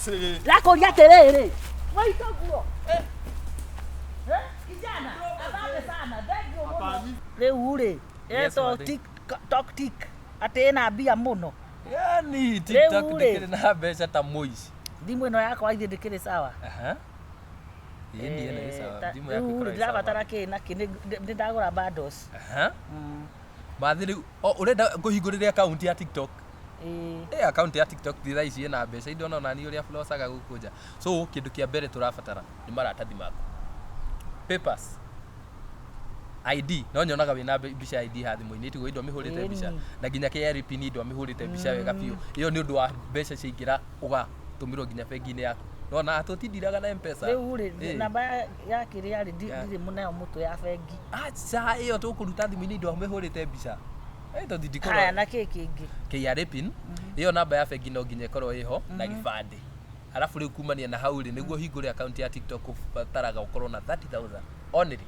Ndĩrakũria atĩrĩrĩ, waita ũguo. Eh, kijana, asante sana, thank you mũno. Rĩu rĩ, Yes, ĩretwo madam. TikTok tik atĩ ĩna mbia mũno. Yani TikTok Rĩu rĩ. ndĩkĩrĩ na mbeca ta mũici. Thimũ ĩno yakwa ithe ndĩkĩrĩ sawa. Aha. Ĩĩ niĩ nĩ sawa. Eh, Thimũ yaku rĩu rĩ, ĩkoragwo ĩ sawa. ndĩrabatara kĩ na kĩ, nĩ ndagũra bundles. Aha. Mathi rĩu o ũrenda ngũhingũrĩre account ya TikTok. Ĩĩ. Eh, account ya TikTok thi thaa ici ĩna mbeca indona ona niĩ ũrĩa flosaga gũkũ nja. So kĩndũ kĩa mbere tũrabatara nĩ maratathi maku. Papers. ID no nyonaga wĩna mbica ya ID ha thimũ-inĩ tiguo indo mĩhũrĩte mbica Ĩni. na nginya KRA PIN indo mĩhũrĩte mbica wega biũ ĩyo nĩ ũndũ wa mbeca ciaingĩra ũgatũmĩrwo nginya bengi-inĩ yaku nona tũtindiraga na mpesa. Rĩu rĩ, Ĩĩ. namba ya kĩrĩa rĩ, ndirĩ nayo mũtwe ya bengi. Aca ĩyo tũkũruta thimũ-inĩ indo mĩhũrĩte mbica. Eh, tondũ ndikorwo Haya, na kĩ kĩngĩ? KRA PIN ĩyo namba ya bengi no nginya ĩkorwo ĩho na gĩbandĩ arabu rĩu kumania na hau rĩ nĩguo hingũre account ya TikTok ũbataraga ũkorwo na 30,000 only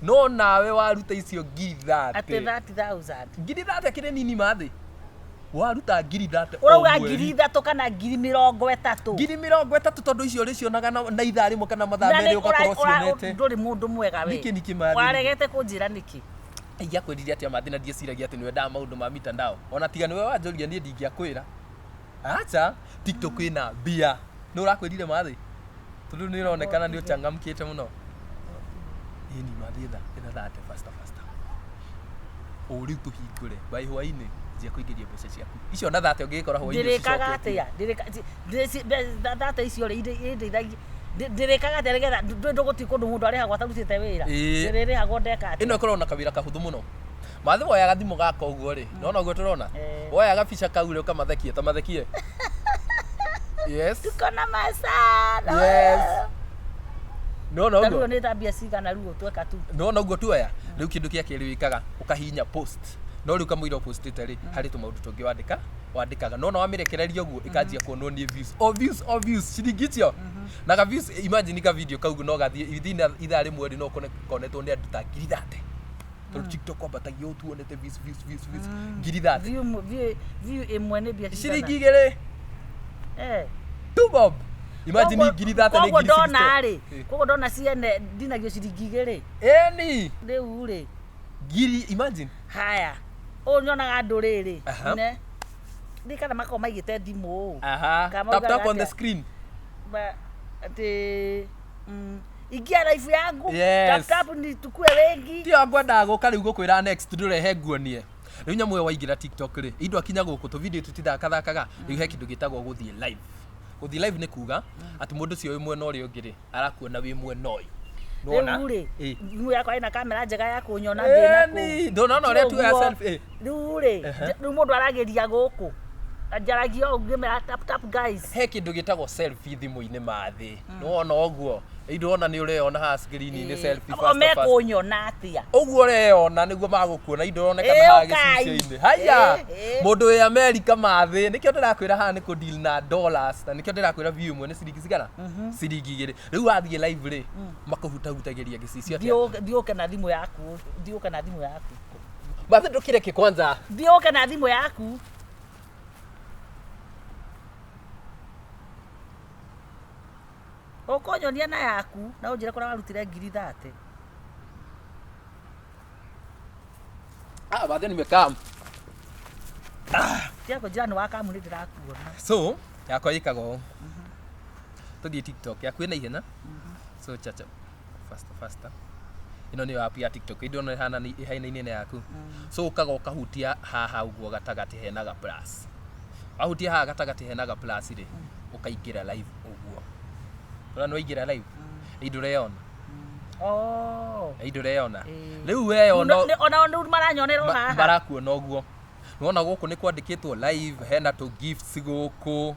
no nawe waruta icio ngiri Atĩ 30 30,000. Ngiri 30 kĩrĩ nini mathĩ waruta ngiri 30 o Ũrauga mweri. 3,000 kana 30,000? 30,000 tondũ icio ũrĩcionaga na ithaa rĩmwe kana mathaa Na merĩ nĩ ũgakorwo cionete. ndũrĩ mũndũ mwega we. Nĩkĩ nĩkĩ mathĩ? Waregete kũnjĩra nĩkĩ? Ingĩakwĩrire atĩa mathĩ na ndieciragia atĩ nĩwendaga maũndũ ma mitandao ona tiga nĩwe wanjũria niĩ ndingĩakwĩra acha TikTok ĩna mbia nĩ ũrakwĩrire mathĩ tondũ nĩ ũronekana nĩ ũchangamkĩte mũno ĩni mathĩ etha etha thate faster faster o rĩu tũhingũre by hwainĩ njia kũingĩria mbeca ciaku icio na thate ũngĩgĩkora hwainĩ Ndĩrĩkaga ũcicoketie. atĩa? Thate icio rĩ, indeithagia ndĩrĩkaga atĩa nĩgetha ndũgũthiĩ kũndũ mũndũ arĩhagwo atarutĩte wĩra? Ĩĩ. Ndĩrĩrĩhagwo ndeka Ĩno atĩa? ĩkoragwo na kawĩra kahũthũ mũno mathĩ woyaga thimũ gaka ũguo rĩ nona ũguo tũrona Eh. woyaga bica kau rĩ ũkamathekie ta mathekie yes. Tuko na masana. Yes. Nona Ta rĩu ũguo nĩ ta mbia cigana rĩu tweka tu? Nona ũguo tuoya rĩu kĩndũ kĩa kerĩ wĩkaga ũkahihinya post no rĩu kamũira ũpostĩte rĩ harĩ tũmaũndũ tũngĩ wandĩka wandĩkaga nona wamĩrekereria ũguo ĩkanjia kuonwo nĩ views o views o views ciringi icio na ka views imagine ka video kau no gathiĩ within ithaa rĩmwe rĩ no ũkone konetwo nĩ andũ ta 30,000 tondũ TikTok kwambatagia ũũ tuonete views views views views 30,000. View ĩmwe nĩ mbia cigana? Ciringi 2. Eh. Two bob imagine 30,000 nĩ Koguo ngiri ndona 60. rĩ, koguo ndona ciene ndinagio ciringi 2. Ĩni Rĩu rĩ, ngiri imagine. Haya, ũũ nyonaga andũ rĩrĩ, Aha. ne ndĩ kana makoragwo maigĩte thimũ ũũ. Aha. Kana Tap maugaga tap on the atĩa? screen. Atĩ ingia live yangu. Yes. Tap tap ni tukue wengi. Tio ngwendaga gũka rĩu gũkwĩra next ndũrehe nguonie rĩu nyamũ ĩyo waingĩra TikTok rĩ indo akinya gũkũ tũ video tũtithakathakaga rĩu he kĩndũ gĩtagwo gũthiĩ live. Gũthiĩ live nĩ kuga atĩ mũndũ ũcio wĩ mwena ũrĩa ũngĩ rĩ arakuona wĩ mwena ũyũ. Nĩwona? Rĩu rĩ, Ĩ. thimũ yakwa ĩna kamera njega ya kũnyona ndĩ na kũu. Ĩni, ndũnona ũrĩa tuoya Ũguo. selfie ĩ. Rĩu rĩ, Ehe. rĩu mũndũ arageria gũkũ njaragia ũũ ngĩmera tap tap guys. He kĩndũ gĩtagwo selfie thimũ-inĩ mathĩ nĩwona ũguo ndona nĩ ũreyona haha screen-inĩ selfie O faster faster. mekũnyona atĩa? Ũguo ũreyona nĩguo magũkuona indo ũronekana Ĩ, haha ũkai. gĩcicio-inĩ haya. Ĩ, ĩ. Mũndũ wĩ Amerika mathĩ nĩkĩo ndĩrakwĩra haha nĩ kũ deal na dollars na nĩkĩo ndĩrakwĩra view ĩmwe nĩ ciringi cigana ciringi 2 rĩu wathiĩ live rĩ makũhutahutagĩria gĩcicio atĩa? Thiĩ ũke na thimũ yaku, thiĩ ũke na thimũ yaku. Mathĩ ndũkĩreke kwanza. Thiĩ ũke na thimũ yaku. Ũkũnyonia na yaku na ũnjĩre kũrĩa warutire 30,000. Ah, mathĩ nimekam. Tiga kũnjĩra nĩ wakamu nĩ ndĩrakuona. So yakwa ĩkaga ũũ tũthiĩ TikTok yaku ĩna ihenya so chacha faster faster ĩno nĩyo app ya TikTok ĩndona ĩhana ĩhainaine na yaku so ũkaga ũkahutia haha ũguo gatagatĩ hena ga plus wahutia haha gatagatĩ hena ga plus rĩ ũkaingĩra live ũguo ũrona nĩ waingĩra live ĩ ndũreyona. Oh. Ĩ ndũreyona. Ĩ. Rĩu weyona. Ona rĩu maranyonera o haha. Marakuona ũguo nĩwona gũkũ nĩ kwandĩkĩtwo live hena tũ gifts gũkũ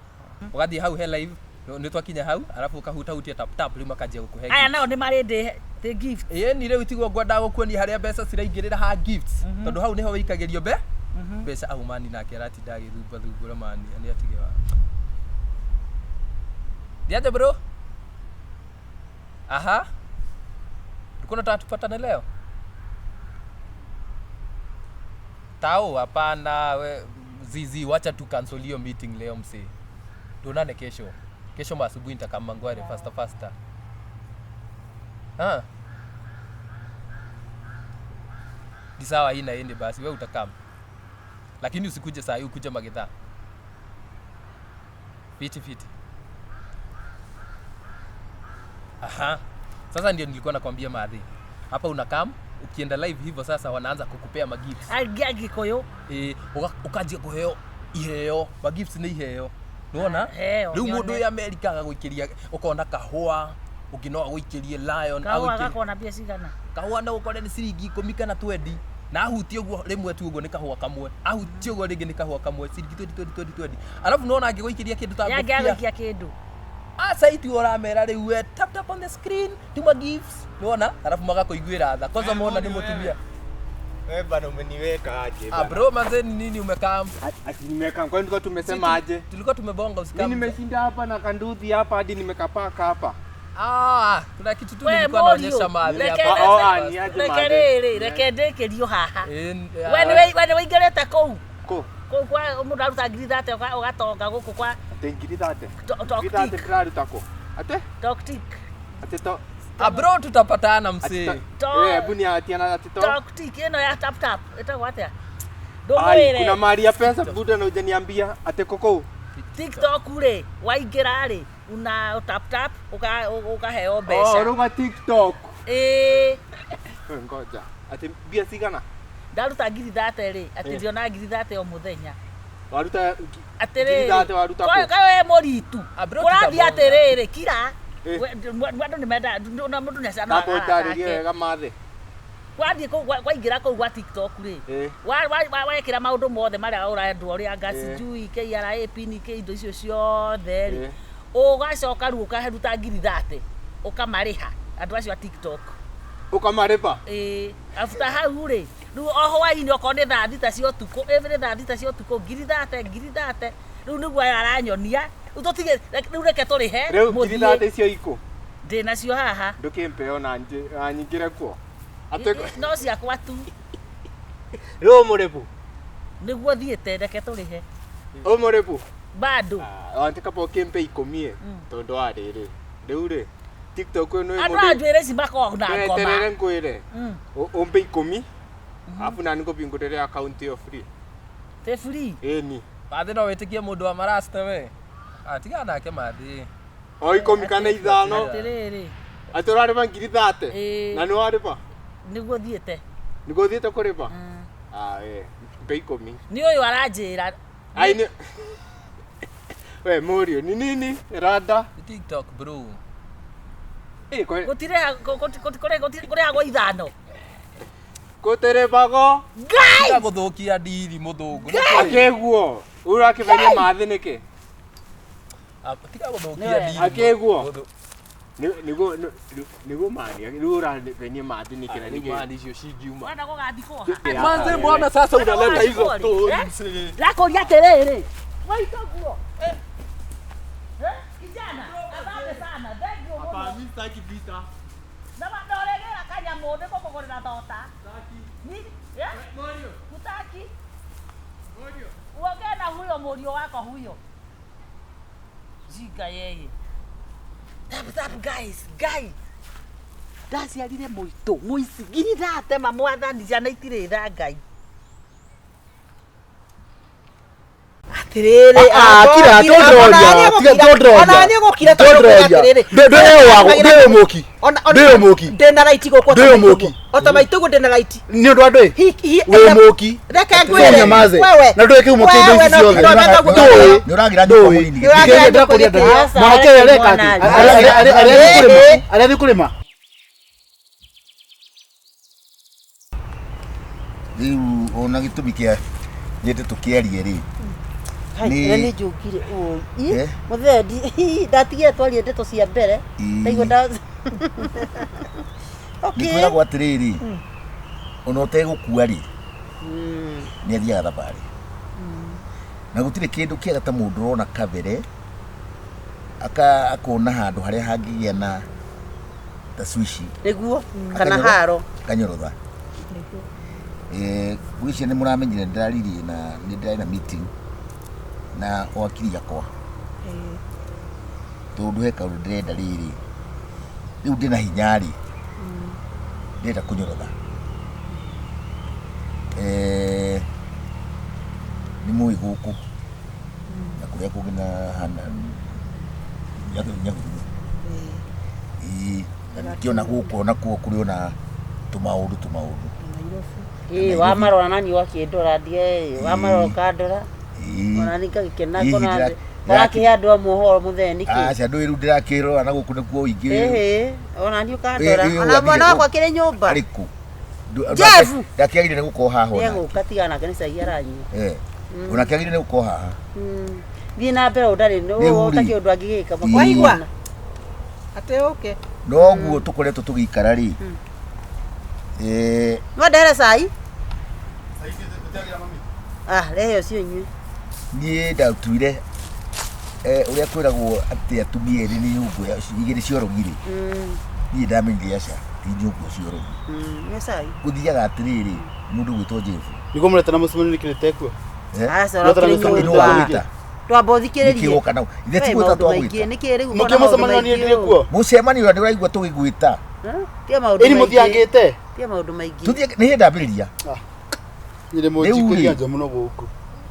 ũgathiĩ hau he live nĩ twakinya hau arabu ũkahutahutia tap tap rĩu makanjia gũkũhe Aya gifts. nao nĩ marĩ ndĩ the gift. Ĩni rĩu tiguo ngwendaga gũkuonia harĩa mbeca ciraingĩrĩra ha gifts tondũ hau nĩho wĩikagĩrio mbeca au mani nake aratinda agĩthumba thumbũra mani nĩ atige wa Niaje bro. Aha. Ulikuwa unataka tupatane leo? Tao hapana we zizi wacha tu cancel hiyo meeting leo msee. Tuonane kesho. Kesho maasubuhi nitakam Mangware faster faster. Ah. Ni sawa hii na ende basi, wewe utakam. Lakini usikuje saa hii, ukuje magedha. Fiti fiti. Aha. Sasa ndio nilikuwa nakwambia madhi. Hapa unakam, ukienda live hivyo sasa wanaanza kukupea magifts. Angĩ a Gĩkũyũ. Ĩ, ũkanjia kũheo iheo, magifts nĩ iheo. Nĩwona? Heo, Rĩu mũndũ nyone. wĩ Amerika agagũikĩria ũkona kahũa, ũngĩ no agũikĩrie lion, Kahũa agũikĩrie gakoragwo na mbia cigana? Kahũa no ũkore nĩ ciringi 10 kana 20 na ahutie ũguo rĩmwe tu ũguo nĩ kahũa kamwe, ahutie ũguo rĩngĩ nĩ kahũa kamwe, ciringi 20 20 20 20. Alafu nĩwona angĩgũikĩria kĩndũ ta Yangĩ ngũbia. agũikia kĩndũ. Aca ithuĩ ũramera rĩu we tap tap on the screen tuma gifts, nĩwona? Alafu magakũiguĩra tha kwanza mona nĩ mũtumia. Wewe bana umeniweka aje Ah, bana. bro manze ni nini umekaa? Ati nimeweka kwani tulikuwa tumesema aje? Tulikuwa tumebonga Mimi usikam. nimeshinda hapa na kanduthi hapa hadi nimekapaka hapa. Ah, kuna kitu tu We, nilikuwa Mũriũ, naonyesha madhi reke- hapa. Oh, ah, ni aje Reke madhe. rĩrĩ, reke ndĩkĩrio haha. Eh, We nĩ wĩingĩrĩte kũu. Ko. Kũu kwa mũndũ aruta ngiri thate ũgatonga gũkũ kwa Ate ngiri thate. Talk Ngiri thate Tick. ndĩraruta kũ? Ate? Talk Tick. Ate to. Ah, bro tutapatana Ate msee. to. Eh, hebu ni atiana ate to. Talk Tick ĩno ya tap tap ĩtagwo atĩa? Ai, kuna Ndũmwĩre. mali ya pesa buda na hujaniambia ate koko. TikTok rĩ, waingĩra rĩ, una tap tap ũkaheo Oh, mbeca. ruga TikTok. Ĩĩ. Wewe ngoja. Ate mbia cigana? Ndaruta ngiri thate rĩ, atĩ Eh. ndionaga ngiri thate o mũthenya. Waruta Atĩrĩrĩ, ngiri thate waruta kũ? kaĩ we mũritu. Ah, bro, Kũrathiĩ tutabonga. atĩrĩrĩ, kira. Eh. Andũ nĩmenda, na mũndũ nĩacanaga Tambo arata ndarĩrie ake. wega mathe. Wathiĩ kũu waingĩra kũu gwa TikTok rĩ, Eh. wekĩra maũndũ mothe marĩa ũrendwo ũrĩa anga Eh. sijui KRA pin kĩ indo icio ciothe rĩ, Eh. ũgacoka rĩu ũkaruta ngiri thate ũkamarĩha andũ acio a TikTok. Ukamaripa. Ĩĩ, after hau rĩ, rĩu o hwainĩ okorwo nĩ thaa thita cia ũtukũ, every thaa thita cia ũtukũ, ngiri thate, ngiri thate, rĩu nĩguo aya aranyonia, rĩu tũtige, rĩu reke tũrĩhe, Rĩu ngiri mũthiĩ. thate icio ikũ? Ndĩ nacio haha. Ndũkĩmpe ona na nyingĩre kuo. Ate No ciakwa tu, rĩu ũmũrĩbu. nĩguo thiĩte, reke tũrĩhe. Ũmũrĩbu. Bado. Wante kaba ũkĩmpe ikũmi ĩ tondũ wa rĩrĩ. Rĩu rĩ TikTok ĩno ĩ Andũ mũndũ a njuĩrĩ ici makoragwo na ngoma. eterere ngwĩre. Mm. Ũmpe ikũmi. Alafu nani ngũbingũrĩre account ĩyo free. Tĩ free. Ĩni. Mathi no wĩtĩkie mũndũ wa marasta we. Ah, tiga nake mathi. O ikũmi kana ithano. Atĩrĩrĩ, Atĩ ũrarĩba ngiri thate. Ĩĩ. Na nĩ warĩba? Nĩguo thiĩte. Nĩguo ũthiĩte kũrĩba? Mm. Ah, ĩ. Mpe ikũmi. Nĩ ũyũ aranjĩra. Ai nĩ We mũriũ ni nini rada. Ni TikTok bro. Ĩ kwe Gũtirĩha kũrĩhagwo ithano. gũtĩrĩbago. Ngai! Tiga gũthũkia ndiri mũthũngũ. Akĩguo. Ũrakĩberia mathĩ nĩkĩ? Ah, tiga gũthũkia Nĩ wega. ndiri. Akĩguo. Mũthũ- Nĩguo nĩguo mani rĩu ũrabenia mathĩ nĩkĩ na Rĩu nĩkĩ? mani icio cingiuma. Wenda gũgathikwo ha? Manze mbona sasa unaleta hizo Eh? stories? eh? Ndakũria atĩrĩrĩ. Waita guo. Eh? Kijana, asante sana. Thank you mũno. mimi sitaki vita. Na ndoregera kanyamũ nĩngũkũgũrĩra thota. Ni eh? Hutaki? Uongee na huyo mũriũ wako huyo. Jinga yeye. Tap tap guys, guy. Ndaciarire mũitũ, mũici, ngiri thatema mwathani ciana itirĩ tha Ngai. Atĩrĩrĩ, Ah, kira, tondroria, tiga tondroria. Ona niĩ gũkira tondũ Tondroria. atĩrĩrĩ. Ndĩyo wago, ndĩyo mũki. Ndĩyo mũki. Ndĩna right gũkũ. Ndĩyo mũki. O ta maitũguo ndĩna right. Nĩ ũndũ wa ndũĩ? Hi- Wĩ mũki. Reke ngwĩre. Nyamaze. Wewe. Na ndũĩ kĩhumo kĩa indo Wewe ici no- ciothe. no- no- Ndũĩ. Nĩ ũragira nyũkwa Ndũĩ. mũnini. Nĩ ũragira Ndĩkĩria ndakũria nyũkwa ndũĩ. nĩkĩ? Mwanake ũyũ areka atĩ? Mwana. Arathiĩ kũrĩma? Rĩu ona gĩtũmi kĩa nyende tũkĩarie rĩ Hai, Nĩ- na nĩ njũkire ũi Eh? mũthendi ndatigire twarie ndeto cia mbere Ii. ndaigua nda nĩ Okay. kwĩragwo atĩrĩrĩ ona ũtegũkua rĩ nĩ athiaga thabarĩ na gũtirĩ kĩndũ kĩega ta mũndũ ũrona kabere akona handũ harĩa hangĩgĩa na tacwici Nĩguo kana haro kanyorotha. Eh, ngwĩciria nĩ mũramenyire ndĩraririe na nĩ ndĩrarĩ na meeting na wakiri akwa. Tondũ he kaũndũ ndĩrenda rĩrĩ. Rĩu ndĩna hinya rĩ. Ndĩrenda kũnyorotha. Eh, nĩ mũĩ gũkũ na kũrĩa kũngĩ na hana Nyahururu. Ĩĩ, na ningĩ gũkũ ona kuo kũrĩ ona tũmaũndũ tũmaũndũ. Ĩĩ, wamarora nani wakĩndora ndie wamarora ũkandora. Ĩĩ. Ona ni ngagĩkena Hihi ngona ũrakĩhe andũ amwe ũhoro mũthee nĩkĩ? Aca ndũĩ rĩu ndĩrakĩrora na gũkũ nĩkuo ũingĩ. Ĩhĩ, ona niĩ ũkandora. Ĩĩ, ĩĩ, Ona mwana ũgathire- wakwa akĩrĩ nyũmba. Arĩkũ? Jeff! Ndakĩagire nĩ gũkorwo haha ona. Nĩegũka tiga nake nĩ cai aranyua. Eh. Ona kĩagire nĩ gũkorwo haha. Thiĩ na mbere ũndarĩ Rĩu rĩ. ũtakĩ ũndũ angĩgĩka. Ĩĩ. Waigua? Atĩ ũke. Noguo tũkoretwo tũgĩikara rĩ. Eh, No ndehere cai? Ah, rehe ũcio nyue. niĩ ndatuire eh, ũrĩa kwĩragwo atĩ atumia erĩ nĩ nyũngũ igĩrĩ cia ũrogi rĩ. Niĩ ndamenyire aca ti nyũngũ cia ũrogi. Nyua cai. Gũthiaga atĩrĩrĩ mũndũ gwĩtwo Jeff. Nĩguo mũretana mũcemanio nĩkĩ nĩtekuo? Eh? Aca No tara ũrakĩrĩ mĩcemanio nyũmba. Nĩwagwĩta. Twamba Nĩkĩ ũthikĩrĩrie. woka nau? Ithe ti We, gwĩta maũndũ maingĩ. twagwĩta. Nĩkĩ rĩu Mũkĩ ũkona maũndũ mũcemanio niĩ maingĩ ndirĩ ũũ? kuo? Mũcemanio ũrĩa nĩũraigua tũgĩgwĩta. Tia maũndũ Ĩni maingĩ. mũthiangĩte? Tia maũndũ maingĩ. Tũthiĩ nĩ hĩndĩ ndambĩrĩria. Nyĩrĩ Rĩu rĩ. mũnjikĩria nja mũno gũkũ.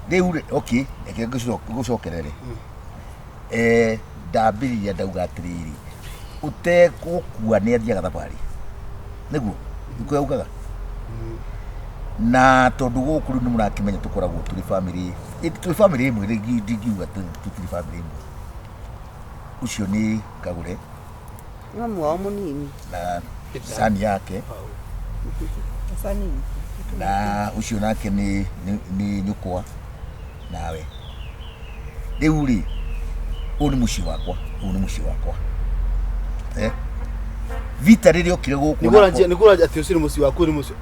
Rĩu rĩ, okay, reke ngũcokerere. Eh, ndambĩrĩria ndauga atĩrĩrĩ, ũtegũkua nĩ athiaga thabarĩ. Nĩguo, nĩkuo yaugaga. Na tondũ gũkũ rĩu nĩ mũrakĩmenya tũkoragwo tũrĩ bamĩrĩ, tũrĩ bamĩrĩ ĩmwe rĩngĩ ndingiuga tũtirĩ bamĩrĩ ĩmwe. Ũcio nĩ Kagũre Nĩ mamu wao mũnini. na cani yake na ũcio nake nĩ nĩ nyũkwa nawe. Rĩu rĩ, ũyũ nĩ mũciĩ wakwa, ũyũ nĩ mũciĩ wakwa. Eh? Vita rĩrĩa okire gũkũ Nĩguo ũranjia nĩguo ũranjia atĩ ũcio nĩ mũciĩ waku nĩ mũciĩ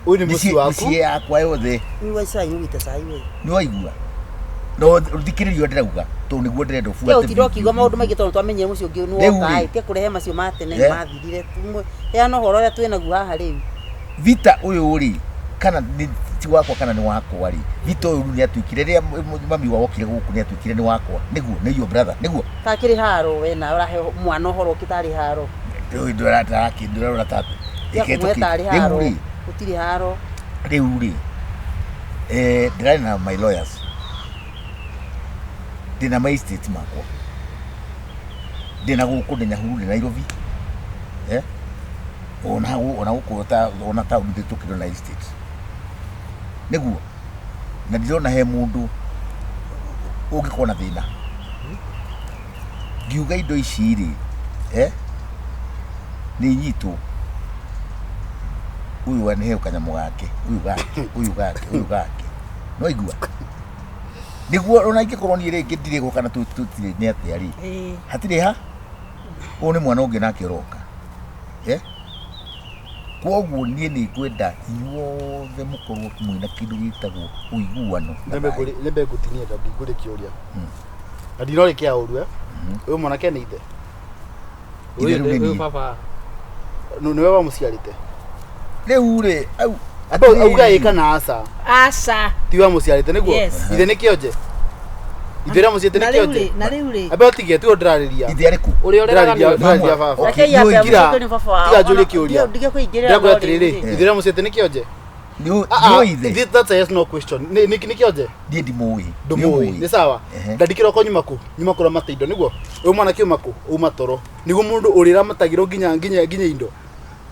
ũyũ nĩ mũciĩ waku. mĩciĩ yakwa yothe Nyua cai ũgwĩte cai we. nĩ waigua no thikĩrĩria ũrĩa ndĩrauga tondũ nĩguo ndĩrenda Tia ũbuate ũtinde ũkiuga maũndũ maingĩ tondũ twamenyire mũciĩ ũngĩ nĩ Rĩu woka rĩ. ĩ tia kũrehe macio ma tene Eh. mathirire. Heana ũhoro ũrĩa twĩnaguo haha rĩu. Vita ũyũ rĩ kana nĩ ti wakwa kana nĩ wakwa rĩ Vita ũyũ rĩu nĩ atuĩkire rĩrĩa mami wao okire gũkũ nĩ atuĩkire nĩ wakwa nĩguo nĩ your brother nĩguo Takĩrĩ haro we nawe ũrahe mwana ũhoro ũngĩ tarĩ haro. Rĩu ndĩrora ta Tia ĩkĩtwo kũmwe kĩ? tarĩ Rĩu haro. rĩ Gũtirĩ haro. rĩu rĩ eh, ndĩrarĩ na my lawyers ndĩna my estate makwa ndĩna gũkũ ndĩ Nyahururu ndĩ Nairobi eh? ona ona gũkũ ta ona taũni ndĩ tũkĩrĩ na estate nĩguo na ndirona he mũndũ ũngĩkorwo na thĩna ngiuga indo ici rĩ eh? nĩ inyitwo ũyũ anĩheo kanyamũ gake ũyũ gake ũyũ gake ũyũ gake no igua nĩguo ona ingĩkorwo niĩ rĩngĩ ndirĩ gũ kana tũtirĩ nĩ atĩa rĩ hatirĩ ha ũyũ nĩ mwana ũngĩ nake ũroka eh? Kwoguo niĩ nĩ ngwenda inyuothe mũkorwo mwĩna kĩndũ gĩtagwo ũiguano na thayũ. Nyambe ngũtinie ndandi ngũrĩ kĩũria. Na ndinorĩ kĩa ũru eh. Ũyũ mwanake nĩ ithe. Ithe rĩu nĩ Ũyũ niĩ. baba Nĩwe wamũciarĩte. Rĩu rĩ au Auga ĩ kana aca. Aca. Ti wamũciarĩte nĩguo? Yes. Ithe nĩ kĩonje. Ithe ũrĩa mũciarĩte nĩ Na rĩu kĩonje. rĩ, na rĩu rĩ. Ambe ũtige tiwe ndĩrarĩria. Ithe arĩ kũ? Ũrĩa ũreraga Ndĩrarĩria nĩwe. ndĩrarĩria baba. Okay, Rekei ambe nĩũĩ Ngira- amũcokerie baba wao. tiga njũrie kĩũria. Ndige kũingĩrĩra Ndĩrakwĩra no atĩrĩrĩ, rĩu rĩ. ithe ũrĩa mũciarĩte nĩ kĩonje. Nĩũĩ ithe? That's a yes no question. Nĩ nĩ kĩonje? Niĩ ndimũĩ. Ndũmũĩ. Nĩ sawa. Ehe. Ndandi kĩroko nyuma kũ? Nyuma kũramata indo nĩguo? Ũyũ mwanake uma kũ? Uma toro. Nĩguo mũndũ ũrĩramatagĩrwo nginya nginya nginya indo.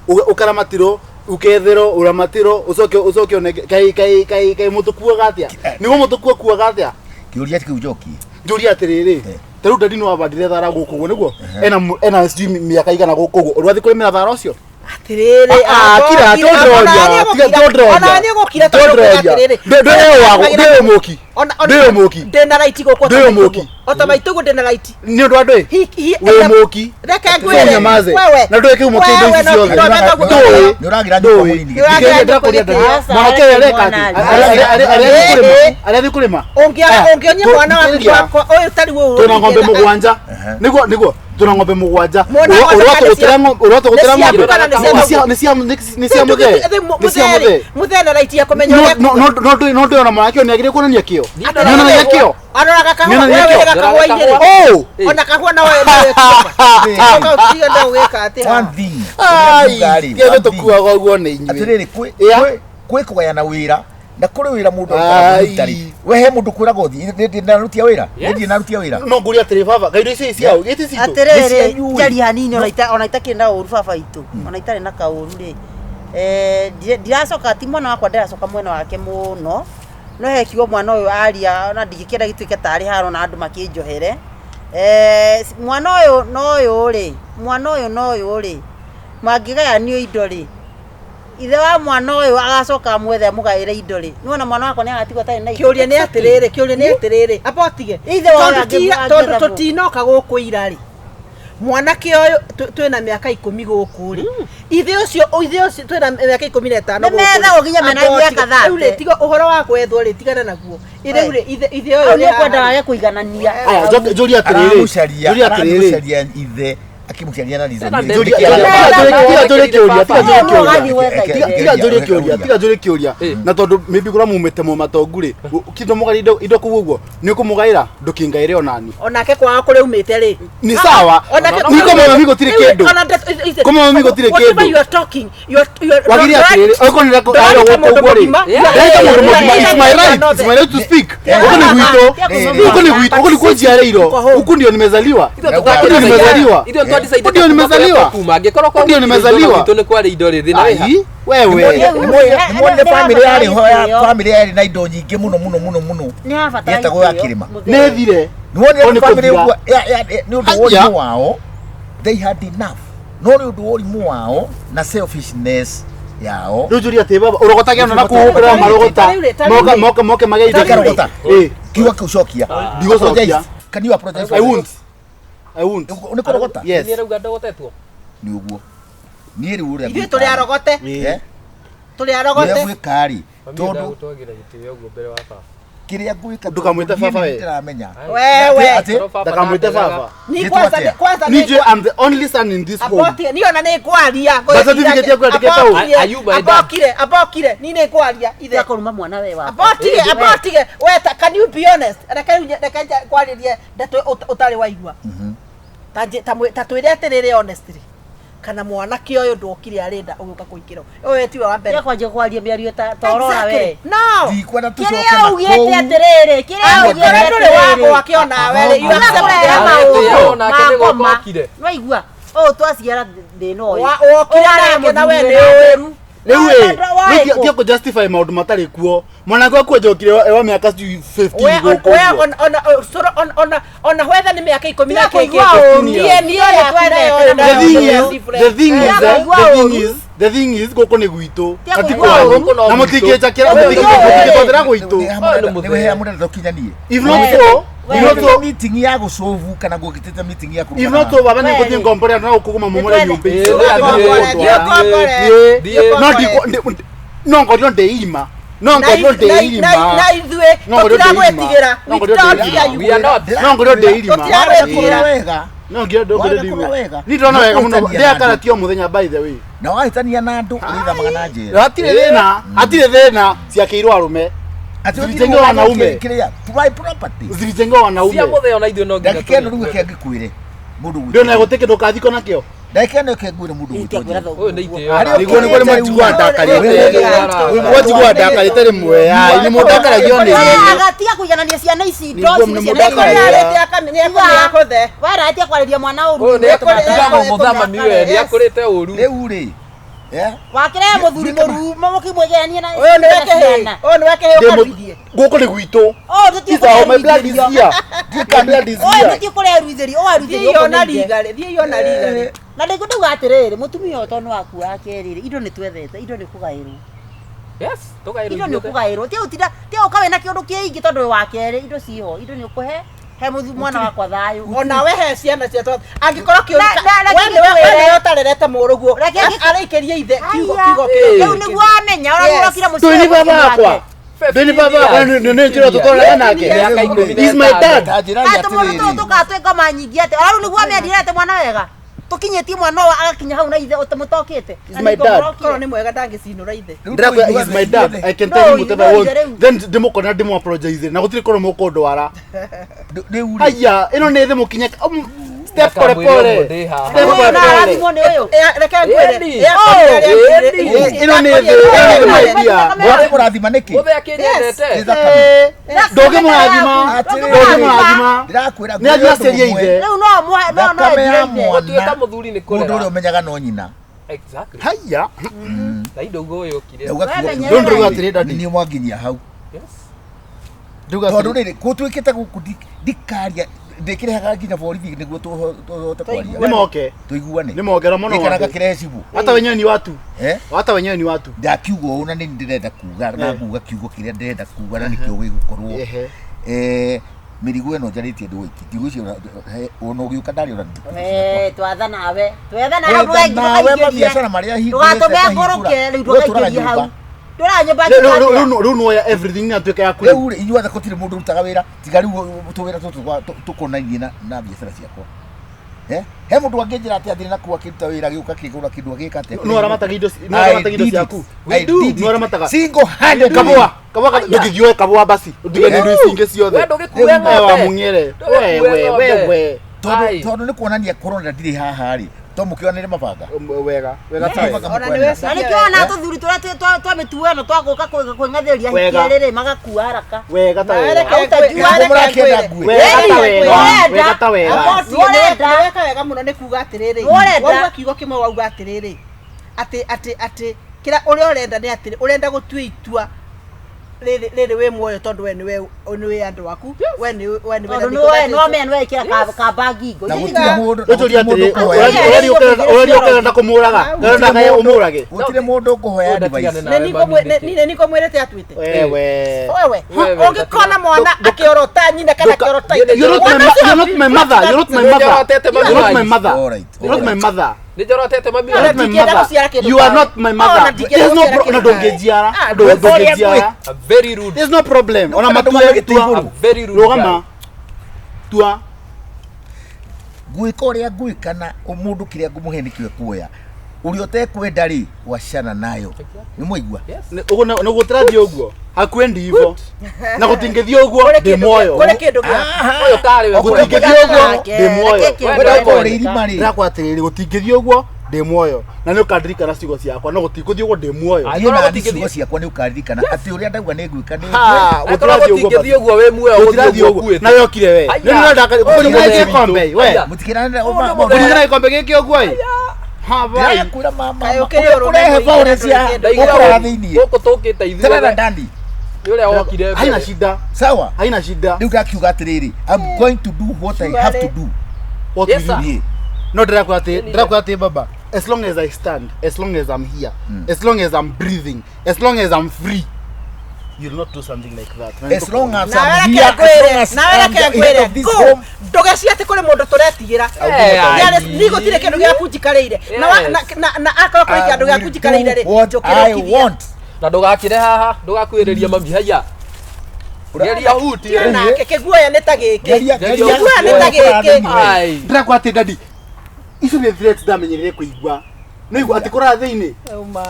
Ũkaramatirwo uketherwo ũramatirwo ũcoke ũcoke one kai kai kai kai mũtũkuaga atĩa? Nĩguo mũtũkua kuaga atĩa? Kĩũria kĩu njokie. Njũria atĩrĩrĩ, ta rĩu ndandi nĩwabandire thara gũkũ ũguo nĩguo? Ena ena sijui mĩaka igana gũkũ ũguo. Ũrathiĩ kũrĩmĩra thara ũcio? Atĩrĩrĩ, Ah, kira, tondroria, tiga tondroria. Ona niĩ gũkira tondũ Tondroria. atĩrĩrĩ. Ndĩyo wago, ndĩyo mũki. Ndĩyo mũki. Ndĩna right gũkũ. Ndĩyo mũki. O ta maitũguo ndĩna right. Nĩ ũndũ wa ndũĩ? Hi Wĩ mũki. Reke ngwĩre. Ũnyamaze. Wewe. Na ndũĩ kĩhumo kĩa indo Wewe ici no ciothe. no no Ndũĩ. Nĩ ũragira nyũkwa Ndũĩ. mũnini. Nĩũragira Ndĩkĩria ndĩrakũria nyũkwa ndandi. nĩkĩ? Mwanake ũyũ areka atĩ? Aca, Arĩa kũrĩma? Ũngĩonia mwana waku Thikĩrĩria. wakwa ũyũ tarĩ ũyũ. Twĩna ng'ombe mũgwanja. Nĩguo nĩguo. Tuna ng'ombe mugwanja. Mwona ng'ombe kana Urota gutera nĩ ciaku ng'ombe. kana nĩ cia Nĩ cia nĩ cia muthee. Nĩ cia muthee. Muthee na right ya kũmenya No ũrĩa no no no no ndona mwanake ũyũ nĩagĩrĩire kuonania kĩo. Niĩ Nĩonanagia kĩo. aroraga kahũa Nĩonanagia wewe kĩo. wega kahũa-inĩ rĩ Oh! ona kahũa na wewe ũtiga ndo gwĩka atĩ One thing. Ai, Ũrĩa nguga rĩ, kĩo one thing. tũkuaga ũguo nĩ inyuĩ. Atĩrĩrĩ, kwĩ Yeah. kwĩ kũgayana wĩra na kũrĩ wĩra mũndũ arutaga Ai. rita rĩ. We he mũndũ kwĩragwo thiĩ nĩ ndarutia wĩra Yes. nĩ ndarutia wĩra. No ngũria atĩrĩ baba, ngai indo ici ciao, gĩti citũ. Nĩ Atĩrĩrĩ, cianyu ĩ. njarie hanini ona ona itakĩrĩ na ũru baba itũ, ona itarĩ na kaũru rĩ. Ndiracoka ti mwana wakwa ndĩracoka mwena wake mũno, no he kiugo mwana ũyũ aria ona ndingĩkĩenda gĩtuĩke tarĩ haro na andũ makĩnjohere. Mwana ũyũ na ũyũ rĩ, mwana ũyũ na ũyũ rĩ, mangĩgayanio indo rĩ, ithe wa mwana ũyũ agacoka amwethe amũgaĩre indo rĩ, nĩwona mwana wakwa nĩ agatigwo atarĩ na indo. Kĩũria nĩ atĩrĩrĩ, kĩũria nĩ atĩrĩrĩ, amba ũtige. Ithe wa Tondũ ũyũ tondũ angĩethagwo. tũtinoka gũkũ ira rĩ, mwanake ũyũ twĩna mĩaka 10 gũkũ rĩ, ithe ũcio ithe ũcio twĩna mĩaka 15 Nĩ gũkũ rĩ. methagwo nginya mena Amba mĩaka ũtige. Rĩu rĩ, 30. tiga ũhoro wa gwethwo rĩ, tigana naguo. Rĩu rĩ, ithe ithe ũyũ Hau nĩ nĩ ũkwenda haha rĩ. wage kũiganania. Aya, njoria atĩrĩrĩ. Aramucaria, Njoria atĩrĩrĩ. aramucaria ithe akĩmucaria na reason. Tena Njoria Tiga tiga kĩũria, tiga njorie kĩũria. Ũgathiĩ Tiga njorie kĩũria, tiga njorie kĩũria. Eh. Na tondũ maybe kũrĩa mumĩte mũmatongu rĩ, kĩndũ mũgaire indo indo kũu ũguo, nĩ ũkũmũgaĩra ndũkĩngaĩre onani. Onake kwao kũrĩa umĩte rĩ. Nĩ sawa. Onake Ni kũmenya mami gũtirĩ Rĩu, kĩndũ. ona ndeto- Kũmenya mami gũtirĩ Whatever kĩndũ. you are talking, you are- you are- Wagire atĩrĩrĩ, okorwo nĩ Ndũrarĩ ta mũndũ ũguo rĩ. mũgima. Ndĩreka mũndũ mũgima, it's my right, it's my right to speak. Huku ni gwitũ, huku ni gwitũ, huku nikuo njiarĩirwo, huku ndio nimezaliwa. Ithuĩ Huku ndio nimezaliwa. Ithuĩ twa Huku ndio nimezaliwa. kuma angĩkorwo kwa Huku ndio nimezaliwa. gwitũ nĩ kwarĩ indo rĩ thĩna wĩ ha Ai, wewe. Nĩmuonire family yarĩ ho ya family yarĩ na indo nyingĩ mũno mũno mũno mũno. Nĩ habatara Yetagwo ya gĩtĩo, kĩrĩma. mũthee. Nĩ thire. Nĩwonire O nĩ family kũthira. ũguo nĩ ũndũ wa Aya. ũrimũ wao they had enough no nĩ ũndũ wa ũrimũ wao na selfishness yao Rĩu njũria atĩ baba, ũrogotagia na kũu ũrĩa marogota. Moka moka moke magĩa indo. Ndikarogota. Eh, kiugo kĩu cokia. Ndigũcokia. Apologize. Can you apologize for I that? won't. I won't. Nĩ kũrogota? Yes. Nĩ arauga ndogotetwo Nĩ ũguo. Niĩ rĩu ũrĩa Ithuĩ ngwĩka tũrĩ rĩ, arogote, eh, tũrĩ ũrĩa arogote. ngwĩka rĩ tondũ ndagũtwagĩra gĩtĩo ũguo mbere wa baba kĩrĩa ngwĩka Ndũkamwĩte niĩ baba nĩ we. ndĩramenya Wewe. Atĩ- Korwo baba Ndakamwĩte ndandegaga. baba. Ni Nĩtwo kwanza atĩa? kwanza Nije, I'm the only son in this home. Abokire, niĩ ona nĩ ngwaria. Birth certificate yaku yandĩkĩte ũũ? Are you my dad? Abokire, abokire, niĩ nĩ ngwaria ithe. Tiga kũruma mwana we wakwa. Abotige, abotige. We ta can you be honest? Reke rĩu reke nkwarĩrie ndeto ũtarĩ waigua. Ta ta twĩre atĩrĩrĩ honestly. Kana mwanake ũyũ ndokire arenda ũgĩũka kũingĩra. Ũyũ tiwe wa mbere. Tiga kwanjia kwaria mĩario ta ũrora we. Exactly. No. Ndikwenda tũcoke Kĩrĩa na augĩte kũu. atĩrĩrĩ, kĩrĩa augĩte Angĩkorwo ndũrĩ atĩrĩrĩ. wagwa kĩonawe rĩ, you accept Ũrakũrehe the maũndũ Atĩ onake nĩ ma ngoma. gũka okire. Nĩwaigua? Ũũ twaciara thĩna ũyũ. Wokire Ũrarehe nake na we mũthuri nĩ wĩna ũĩ. Rĩu ĩ, Wa- rĩu tiga kũ justify maũndũ matarĩ kuo. Mwanake waku anjokire wa mĩaka sijui 15 We gũkũ we ũguo. ona ona soro ona ona ona whether nĩ mĩaka 10 na Tiga kĩngĩ. kũigua ũũru. DNA yaku nayo The The thing nayo is, different. the thing is, Tiga eh, kũigua the thing ũũru. is, the thing is, gũkũ nĩ gwitũ. Tiga Na ti kũigua kwanyu. ũũru. Na mũtingĩnjakĩra, Ũyũ nĩ mũtingĩtwathĩra gwitũ. Nĩ wĩhea mũrenda tũkinyanie. If not so, We- if not so, meeting ya gũcovu kana ngũgĩtĩte meeting ya if not so, baba nĩ ngũthiĩ ngombore andũ na gũkũ mamomore nyũmba icio. Ĩĩ, Thiĩ thiĩ, ũkombore. thiĩ. No no ngorio ndĩima. No ngorio ndĩima. Na ithuĩ No ngorio ndĩima. tũtiragwĩtigĩra. No We ngorio don't ndĩima. fear you. We are not. No ngorio ndĩirima. Tũtiragwĩtigĩra. wega No nginya ngorio Wagakũra ndĩirima. wega. Niĩ ndĩrona wega mũno. Nĩkũhutania na andũ. Ndĩakaratia o mũthenya by the way. Na wahĩtania na andũ ũrĩthamaga na njera. Hatirĩ thĩna, hatirĩ thĩna ciakĩirwo arũme. Atĩ Zilijengwa wanaume. kĩrĩa my property. Zilijengwa wanaume. Cia mũthee ona ithuĩ no nginya Ndagĩka ĩno tũrĩe. rĩu reke ngĩkwĩre mũndũ Ndĩrona gwĩtwo. gũtirĩ kĩndũ ũkathikwo nakĩo. Ndagĩka ĩno reke ngwĩre mũndũ Tiga gwĩtwo kwĩra njera. thoguo Ũyũ nĩ ũguo. itĩo. Harĩa Nĩguo nĩguo nĩmajigua ndakarĩte. Wajigua ndakarĩte rĩmwe. Ai, nĩ mũndakaragio nĩ inyuĩ. Aga, tiga kũiganania ciana ici Nĩguo indo ici nĩ ciana nĩmũndakaragia. igĩrĩ. Waratia kwarĩria mwana ũru. Ũyũ nĩ Nĩkũrĩ- akũrĩte gũgũtha mami we nĩ akũrĩte ũru. Rĩu rĩ eh, Wakĩrehe mũthuri mũru mũkĩmwĩgeranie na Ũyũ nĩwe kĩhĩ. ciana. Ũyũ nĩwe kĩhĩ Ndĩ mũ- ũkaruithie. Gũkũ nĩ gwitũ. Ũũ tũtiĩ These are my blood is kũreruithĩrio. here. My blood is Ũyũ here. tũtiĩ kũreruithĩrio, ũũ aruithĩrio Thiĩ gũkũ ona nĩ ithe. riga rĩ. Thiĩ ona riga rĩ. Na ndĩngũ ndauga atĩrĩrĩ, mũtumia ũyũ tondũ nĩ waku wa kerĩ rĩ, indo nĩ twethete, indo nĩ kũgaĩrwo. Yes, tũgaĩrwo Indo nĩ ithuothe. ũkũgaĩrwo. Tiga ũtinda, tiga ũka wĩna kĩũndũ kĩingĩ tondũ wĩ wa kerĩ, indo ciho, indo nĩ ũkũhe, he mũthu mwana wakwa thayũ. Ona we he ciana cia tondũ angĩkorwo kĩũria Na- na- we reke nĩwe we ngĩkwĩre. nĩwe ũtarerete mũrũguo Reke ngĩ- araikĩria ithe kiugo Aya. kiugo Ĩĩ. Rĩu nĩguo amenya, ũrĩa Yes. ũrokire mũciĩ Tũĩ nĩ baba wake. wakwa. Ndĩ baba wakwa nĩ nĩ njĩra tũtwaranaga nake. Mĩaka ikũmi na He's my ĩtano. dad. Ta njĩra Aya tũmũndũ tũũ atĩrĩrĩ tũkaga twĩ ngoma nyingĩ atĩ ona rĩu nĩguo amendire atĩ mwana wega tũkinyĩtie mwana ũyũ agakinya hau na ithe ũtamũtokĩte. He's my dad. Korwo nĩ mwega ndangĩcinũra ithe. Rĩu Ndĩrakwĩra tũigue he's my dad. I can No, tell him whatever I no, want. rĩu. Then ndĩmũkona ndĩmũ apologize na gũtirĩ korwo mũkũndwara. Rĩu rĩ Haya, ĩno nĩ thĩ mũkinye step pole Akamwĩra pole. ũguo ndĩ haha. Step Ũyũ pole na pole. arathimwo nĩ ũyũ. Reke ngwĩre. Ĩni. Ĩ- Ĩno nĩ thĩ, ĩno nĩ thĩ my dear. Mwathe kũrathima nĩkĩ? Mũthee akĩnyendete. Nĩ thakame. Ndũngĩmũrathima. Atĩrĩrĩ. Ndũngĩmũrathima. Ndĩrakwĩra Nĩ athiĩ acerie ithe. Rĩu no amũhe no no Thakame ya endire ithe. mwana. Gũtuĩka mũthuri nĩ Mũndũ ũrĩa kũrera. ũmenyaga no nyina. Exactly. Haya. Na indo ugo ũyũ ũkire. Ndauga kiugo Wewe kĩmwe. Don't do atĩrĩ daddy. Nĩ niĩ mwanginyia hau. Yes. Nduga Tondũ atĩrĩ. rĩrĩ gũtuĩkĩte gũkũ ndikaria ndĩkĩrehaga nginya borithi nĩguo tũhote kwaria. Nĩ moke. Tũiguane. Nĩ moke na mũno Gĩikaraga wake. kĩrehe cibũ. Hata wenyewe ni watu. Eh? Hata wenyewe ni watu. Ndakiuga ũũ na nĩ ndĩrenda kuga na Eh. nguga kiugo kĩrĩa ndĩrenda kuga na nĩkĩo gĩgũkorwo Ehe. eh mĩrigo ĩno njarĩtie ndũĩki ndigwĩciria ona ũgĩũka ndarĩ ona Eh, twatha nawe. Twetha nawe Wetha nawe mabiacara marĩa hingũrĩte Ndũgatũme ngahingũra. ngũrũke rĩu We ũtũraga ndũkaingĩrie hau. nyũmba. Ndũraga nyũmba Rĩu- rĩu- njĩka atĩa? rĩu rĩu nuoya everything nĩ atuĩka yaku rĩu. Rĩu rĩ inyuothe gũtirĩ mũndũ ũrutaga wĩra tiga rĩu tũwĩra tũtũ tũkonainie na biacara ciakwa. Eh? He mũndũ angĩnjĩra atĩ athiĩ na kũu akĩruta wĩra agĩũka akĩgũra kĩndũ agĩka atĩa. Nũ aramataga indo nũ I aramataga indo did it. ciaku. I did it. Nũ aramataga. Single-handedly. Kabua, kabua ndũngĩthiĩ kabua basi. Ũtige nĩ indo ici ingĩ ciothe. We ndũgĩkue We wa ng'ombe. mũng'ere. Ndũgĩkue We we we ng'ombe. we. Tondũ Ai. tondũ nĩ kuonania korona ndirĩ haha rĩ to mũkĩonere mabanga. Wega, wega ta wega. Mabanga Ona nĩ mũkwenera. weciria Na nĩkĩo ona tũthuri tũrĩa twa mĩtuo ĩno twagũka kwĩng'athĩrĩria Wega. hiki rĩrĩ magakua haraka. Wega ta wega. Reke Au ta jua. Nĩguo mũrakĩenda ngue. Wega ta wega. Ũrenda. Wega ta wega. Nĩũrenda. Nĩweka wega mũno nĩ kuga atĩrĩrĩ. Nĩũrenda. Wauga kiugo kĩmwe wauga atĩrĩrĩ. Atĩ atĩ atĩ kĩrĩa ũrĩa ũrenda nĩ atĩrĩ ũrenda gũtua itua rĩrĩ rĩrĩ wĩ muoyo tondũ we nĩwe nĩwe andũ aku we nĩ we nĩ Tondũ nĩwe nĩwamenya nĩwekĩra kamba ngingo. Na Ithuĩ gũtirĩ mũndũ na Ũtũria gũtirĩ mũndũ atĩrĩ, ũkũhoya ũraria ũraria ũkĩrenda kũmũraga. Ũrenda kae ũmũrage. gũtirĩ mũndũ ũkũhoya Ũyũ ndatigane advice. nawe mami nĩkĩ. nĩ nikomwĩrĩte atuĩte Wewe. wewe Wewe, ũngĩkona mwana akĩorota nyina kana akĩorota ithe You're not my you're not my mother. You're not my mother. Nĩnjorotete mami You're not my wanyu. mother. All right, You're not my all right. mother. Nĩnjorotete mami You're not wanyu. my Ndingĩenda mother. gũciara kĩndũ You are tawe. not my mother. Ona ndingĩenda There's no gũciara pro- ona kĩndũ tawe. ndũngĩnjiara. Ah, Ndũngĩnjiara. A very rude. There's no problem. Ona Nũkana matua ndũgagĩte tua. igũrũ. A very rude Rũgama. guy. Tua. Ngwĩka ũrĩa ngwĩka na mũndũ kĩrĩa ngũmũhe nĩkĩo ekuoya. Ũrĩa ũtekwenda rĩ wacana nayo. Nĩ mwaigua? Yes. Ũguo nĩ gũtĩrathiĩ ũguo. Hakuendi hivo. Na gũtingĩthiĩ ũguo ndĩ muoyo. kũrĩ kĩndũ gĩa Ũyũ tarĩ we kũrĩa. Gũtingĩthiĩ ũguo ndĩ muoyo. Reke Wenda Wenda ũkorwo ũkorwo irima rĩ. Ndĩrakwa atĩrĩrĩ gũtingĩthiĩ ũguo ndĩ muoyo. Na nĩ ũkandirikana ciugo ciakwa no gũtingĩthiĩ ũguo ndĩ muoyo. Ai. Niĩ Angĩkorwo nani gũtingĩthiĩ- ciugo ciakwa nĩ ũkaririkana atĩ ũrĩa ndauga nĩ ngwĩka nĩ Ha, Angĩkorwo gũtirathiĩ ũguo gũtingĩthiĩ ũguo wĩ muoyo gũtirathiĩ gũthiĩ ũguo ũguo. ũkuĩte. Na we okire we. Aya. Nĩ ndĩrenda Ũyũ nĩ kũringana mũthee gĩkombe witũ. we. Aya. Mũtikĩranĩre Ũyũ nĩ mũthee. Kũringana gĩkombe gĩkĩ ũguo ĩ. Ha vai. Ndĩrakwĩra mama. Kaĩ ũkĩrĩ ũrũme Kũrehe mũingĩ violence ya na Ndaigua gũkũraga thĩiniĩ. Gũkũ tũkĩte Tena na ithuothe. ndani. Nĩ ũrĩa wokire Haina mbere. shida. Sawa? Haina shida. Rĩu ndakiuga atĩrĩrĩ, I'm going to do what I have to do. What Yes, will you sir. Niĩ. No ndĩrakwĩra atĩ ndĩrakwĩra atĩ baba as long as I stand, as long as I'm here, as long as I'm breathing, as long as I'm free, you'll not do something like that. As long as nawe I'm reke here, as long ngwĩre as nawe I'm reke the head ngwĩre of this go home, ndũgeci atĩ kũrĩ mũndũ tũretigĩra Eh, ni gũtirĩ kĩndũ gĩaku njikarĩire na wa- Yes. na- na akorwo kũrĩ I kĩndũ gĩaku will njikarĩire do rĩ what njũkĩra I ũkirie. want. Na ndũgakĩre haha, ndũgakuĩrĩria mami haya. Geria huti. Tiga nake kĩguoya nĩ ta gĩkĩ Geria- Geria geria kĩguoya nĩ ta kũrora gĩkĩ thĩinĩ we. Ai. Ndĩrakwĩra atĩ daddy icio nĩ threats ndamenyerire kũigua. Nĩ igua atĩ kũrara thĩinĩ.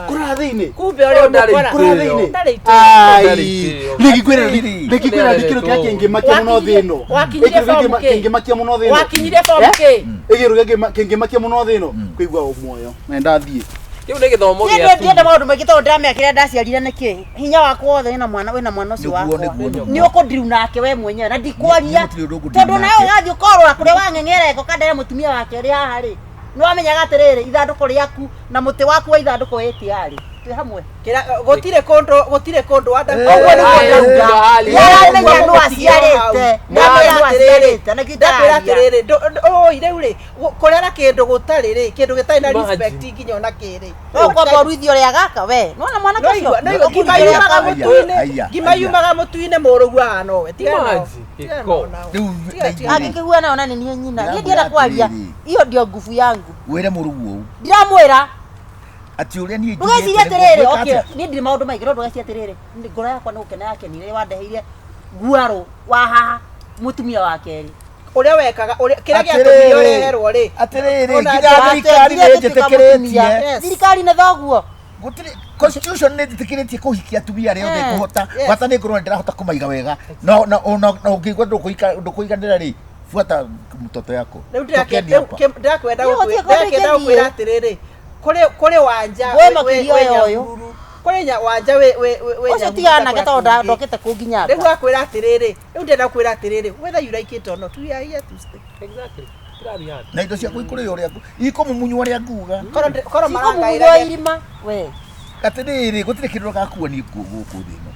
Kũrara thĩinĩ. kumbe ũrĩa Ndarĩ ũmũkora Kũrara thĩinĩ. Ndarĩ itĩo. Ai. Ndarĩ itĩo. Rĩngĩkwĩra Atĩrĩrĩ. rĩngĩkwĩra kĩndũ kĩrĩa kĩngĩmakia mũno thĩ ĩno. Wakinyirie Kĩndũ form kĩ? kĩngĩmakia mũno thĩ ĩno. wakinyirie form Eh? kĩ Ĩgĩrũ kĩngĩmakia mũno thĩ ĩno kũigua muoyo. Na ndathiĩ. Kĩu nĩ gĩthomo Niĩ gĩa ndienda maũndũ maingĩ tondũ ndĩramenya kĩrĩa ndaciarire nĩkĩ hinya wakwa wothe wĩna mwana wĩna mwana ũcio Nĩguo, wakwa nĩguo, nĩguo. nĩ ũkũndiru nake we mwenyewe na ndikwaria Nĩ- gũtirĩ ũndũ ũkũndiru tondũ nawe nake. ũgathiĩ ũkorora kũrĩa wang'eng'era eko kandere mũtumia wake ũrĩ haha rĩ nĩ wamenyaga atĩrĩrĩ ithandũkũ rĩaku na mũtĩ waku wa ithandũkũ wĩ tayarĩ twĩ hamwe Kĩra- gũtirĩ kũndũ gũtirĩ kũndũ wanda ũguo nĩguo Ai, ndauga ai, nĩaramenya nũ aciarĩte nĩaramenya nũ aciarĩte na ndakwĩra kĩu atĩrĩrĩ oi rĩu rĩ kũrera kĩndũ gũtarĩ rĩ kĩndũ gĩtarĩ na Imagine. respect nginya ona kĩrĩ no kwamba ũruithio ũrĩa gaka we nĩwona mwanake ũcio no igua ngima Ũkũruithio ũrĩa yumaga gaka. mũtu-inĩ Aya, ngima aya. yumaga mũtu-inĩ mũrũgu ahana ũwe tigana nao. Imagine, Tigana gĩko. nao. Rĩu Tiga- tiga nao. angĩkĩhuana ona nĩ niĩ nyina niĩ Ndĩramwĩra ndienda kwaria atĩrĩrĩ. iyo ndio ngubu yangu Wĩre mũrũguo ũũ. ndiramwĩra Atĩ ũrĩa niĩ Ndũgecirie njugĩte nĩguo atĩrĩrĩ, ngwĩka okay, atĩa? niĩ ndirĩ maũndũ maingĩ no ndũgecirie atĩrĩrĩ, ngoro yakwa nĩ gũkena yakenire wandeheire guarũ wa haha mũtumia wa kerĩ. Ũrĩa wekaga, kĩrĩa Atĩrĩrĩ, gĩatũmire ũreherwo rĩ. Atĩrĩrĩ, Ona nginya thirikari Wakenire nĩ ngĩtuĩka njĩtĩkĩrĩtie. mũtumia. Yes. Thirikari nĩ thoguo. Gũtirĩ constitution nĩ njĩtĩkĩrĩtie kũhikia atumia arĩa othe Eh, ngũhota. yes. Bata nĩ ngorwo nĩ ndĩrahota kũmaiga wega. No na na na ũngĩigua ndũkũiganĩra rĩ, fuata mtoto yako. Rĩu Tokeni hapa. ndĩrakwenda Niĩ gũtirĩ kũndũ ndĩrakwenda gũkwĩra ingĩthiĩ. atĩrĩrĩ, kũrĩ wanja Wĩ makĩria ũyũ ũyũ. Nyahururu. Kũrĩ wanja wĩ wĩ wĩ wĩ Ũcio Nyahururu tigana nake kũrĩa tondũ kũngĩ. ndokĩte kũnginyanga. Rĩu akwĩra atĩrĩrĩ, rĩu ndĩrenda gũkwĩra atĩrĩrĩ, whether you like it or not, we are here to stay. Exactly. Tũrathiĩ handũ. Na indo ciakwa ikũrĩ ũrĩa ikũmumunywo ũrĩa nguga. Korwo korwo Cikũmumunywo marangaĩra irima we. Atĩrĩrĩ, gũtirĩ kĩndũ gakua niĩ gũkũ thĩ ĩno.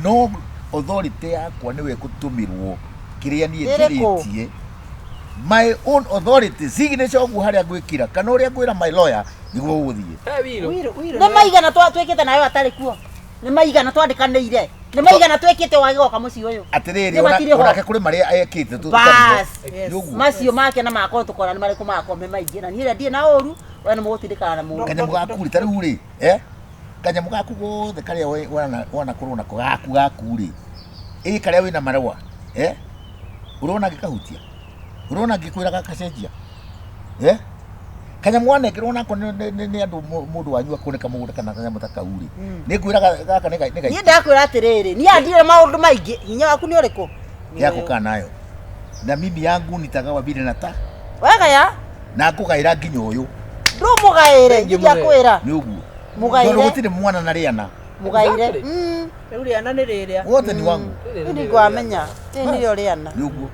No authority yakwa nĩwe ĩgũtũmĩrwo kĩrĩa niĩ Ĩrĩkũ? njĩrĩtie. My own authority, signature ũguo harĩa ngwĩkĩra kana ũrĩa ngwĩra my lawyer nĩguo ũgũthiĩ. He wiro. Wĩrũ wĩrũ Nĩ maigana twĩkĩte nawe atarĩ kuo. Nĩ maigana twandĩkanĩire. Nĩ maigana twĩkĩte wagĩgoka mũciĩ ũyũ. Atĩrĩrĩ, Nĩ matirĩ ho. onake kũrĩ marĩa ekĩte Bas. nĩ ũguo. Macio make na makwa tũkona nĩ marĩkũ makwa me maingĩ na niĩ rĩ ndirĩ na ũru we nĩ mũgũtindĩkana na mũndũ. Kanyamũ gaku rĩ, ta rĩu rĩ, eh? Kanyamũ gaku gothe karĩa wanakorwo nako gaku gaku rĩ, ĩ karĩa wĩna marũa, eh? Ũrona ngĩkahutia? Ũrona ngĩkwĩra gakacenjia? Eh? Kanyamũ wanengerwo nako nĩ andũ mũndũ wanyu akoneka mũgũnda kana kanyamũ ta kau rĩ, nĩ ngwĩra gaka nĩ Niĩ gaitũ ndakwĩra atĩrĩrĩ, niĩ ndirĩ maũndũ maingĩ, hinya waku nĩ ũrĩkũ? Nĩ yako ũyũ. kanayo na mimi yangu nitagawa vile nata Wegaya, na ngũgaĩra nginya ũyũ ndũmũgaĩre, Thengiũ ndiakwĩra. nĩ ũguo tondũ Mũgaĩre, gũtirĩ mwana na rĩana mũgaĩre. Exactly. Rĩu rĩana nĩ rĩrĩa. wothe nĩ wangu Rĩu nĩngwamenya, rĩu nĩrĩo rĩana. nĩ ũguo.